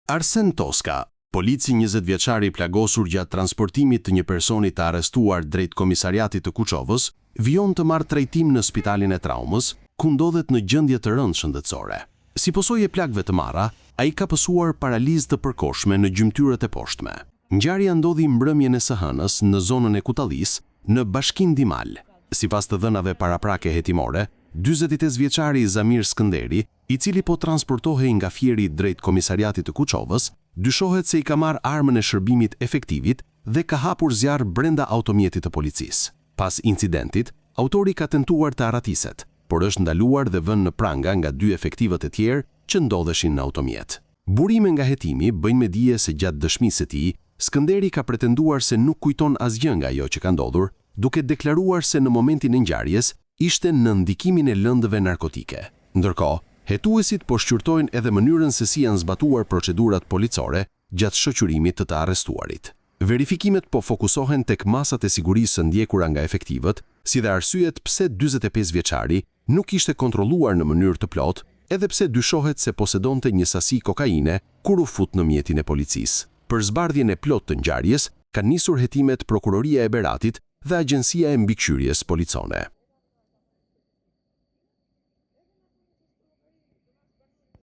Arsen Toska, polici 20 vjeçar i plagosur gjatë transportimit të një personi të arrestuar drejt komisariatit të Kuçovës, vijon të marrë trajtim në spitalin e Traumës, ku ndodhet në gjendje të rëndë shëndetësore. Si pasojë e plagëve të marra, ai ka pësuar paralizë të përkohshme në gjymtyrët e poshtme. Ngjarja ndodhi mbrëmjen e së hënës në zonën e Kutallisë, në Bashkinë Dimal. Sipas të dhënave paraprake hetimore, 45 vjeçari Zamir Skënderi, i cili po transportohej nga Fieri drejt komisariatit të Kuçovës, dyshohet se i ka marrë armën e shërbimit efektivit dhe ka hapur zjarr brenda automjetit të policisë. Pas incidentit, autori ka tentuar të arratiset, por është ndaluar dhe vënë në pranga nga dy efektivët e tjerë që ndodheshin në automjet. Burime nga hetimi bëjnë me dije se gjatë dëshmisë së tij, Skënderi ka pretenduar se nuk kujton asgjë nga ajo që ka ndodhur, duke deklaruar se në momentin e ngjarjes ishte nën ndikimin e lëndëve narkotike. Ndërkohë, hetuesit po shqyrtojnë edhe mënyrën se si janë zbatuar procedurat policore gjatë shoqërimit të të arrestuarit. Verifikimet po fokusohen tek masat e sigurisë së ndjekura nga efektivët, si dhe arsyet pse 45 vjeçari nuk ishte kontrolluar në mënyrë të plotë, edhe pse dyshohet se posedonte një sasi kokaine kur u fut në mjetin e policisë. Për zbardhjen e plotë të ngjarjes, kanë nisur hetimet Prokuroria e Beratit dhe Agjencia e Mbikëqyrjes Policore.